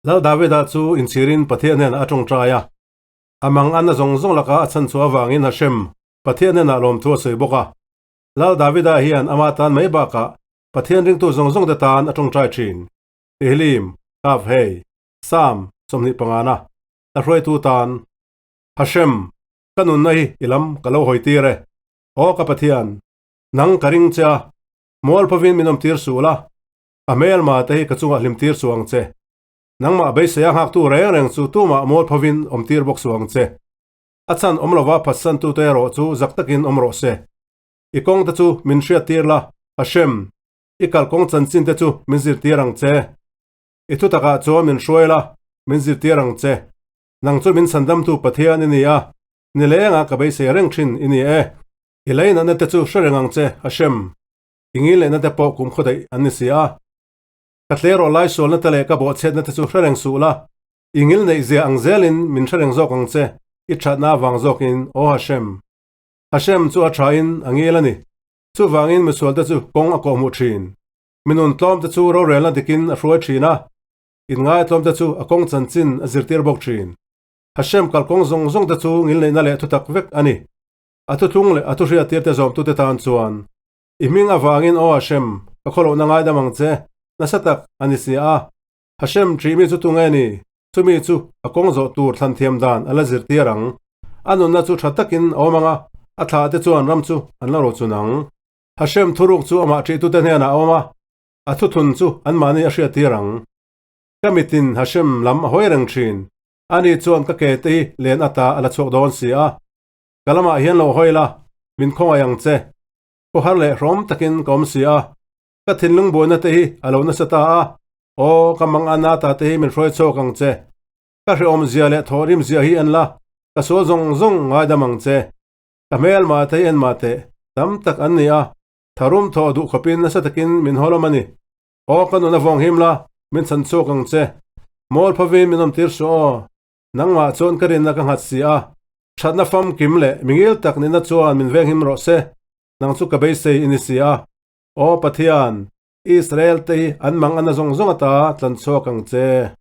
Lal Davida chu inchhirin Pathian hnenah a tawngtai a. A mang anna zawng zawng laka a chhan chhuah avangin Hashem, Pathian hnenah lawmthu a sawi bawk a. Lal Davida hian ama tan mai bakah Pathian ringtu zawng zawngte tan a tawngtai thin. Tehillim, Kaf Hei, Psalm 25 na, a hruaitu tan, Hashem, ka nunna hi i lam ka lo hawi tir e. Aw ka Pathian, nang ka ring che a, mualphovin min awmtir suh la, a hmelma te hi ka chungah hlimtir suh ang che. Nangmah beisei a nghaktu reng reng chu tumah mualphovin awmtir bawk suh ang che. A chhan awm lova phatsantute erawh chu zak takin awm rawh se. I kawngte chu min hriattir la, Hashem, i kalkawng chanchinte chu min zirtir ang che. I thutakah chuan min hruai la, min zirtir ang che. Nang chu min chhandamtu Pathian i ni a, nilengah ka beisei reng thin i ni e. I leinatna te chu hre reng ang che, Hashem. I ngilnehna te pawh kum khaw daih an ni si a. Ka tlerawh lai sualna te leh ka bawhchhiatna te chu hre reng suh la, i ngilneih zia ang zelin min hre reng zawk ang che, i thatna avang zawkin, aw Hashem. Hashem chu a thain a ngil a ni. Chuvangin misualte chu kawng a kawhhmuh thin. Mi nun tlawmte chu rorelna dikin a hruai thin a, inngai tlawmte chu a kawng chanchin a zirtir bawk thin. Hashem kalkawng zawng zawngte chu ngilneihna leh thutak vek a ni. A thuthlung leh a thuhriattirte zawmtute tan chuan i hming avangin aw Hashem, ka khawlohna ngaidam ang che, nasa tak a ni si a. Hashem ṭih mi chu tunge ni? Chumi chu a kawng zawh tur thlan thiam dan a la zirtir ang. A nunna chu ṭha takin a awm ang a, a thla te chuan ram chu an la rochun ang. Hashem thuruk chu amah ṭihtute hnenah a awm a, a thuthlun chu anmahni a hriattir ang. Ka mitin Hashem lam a hawi reng ṭhin. Ani chuan ka ke te hi len ata a la chhuak dawn si a. Ka lamah hian lo hawi la, min khawngaih ang che. Khawhar leh hrawm takin ka awm si a. Ka thinlung buaina te hi a lo nasa ta a, aw ka mang ana ta te hi min hruai chhuak ang che. Ka hrehawm zia leh thawhrim zia hi en la, ka sual zawng zawng ngaidam ang che. Ka hmel mah te hi en mah teh, tam tak an ni a, tharum thawh duh khawpin nasa takin min haw lawm a ni. Aw ka nun a vawng him la, min chhan chhuak ang che. Mawl phovin min awm tir suh aw. Nangmah chuan ka rinna ka nghat si a, thatna famkim leh mingil tak nihna chuan min veng him rawh se, nang chu ka beisei i ni si a. Aw Pathian, Israel te hi an mang ana zawng zawng ata tlan chhuak ang che.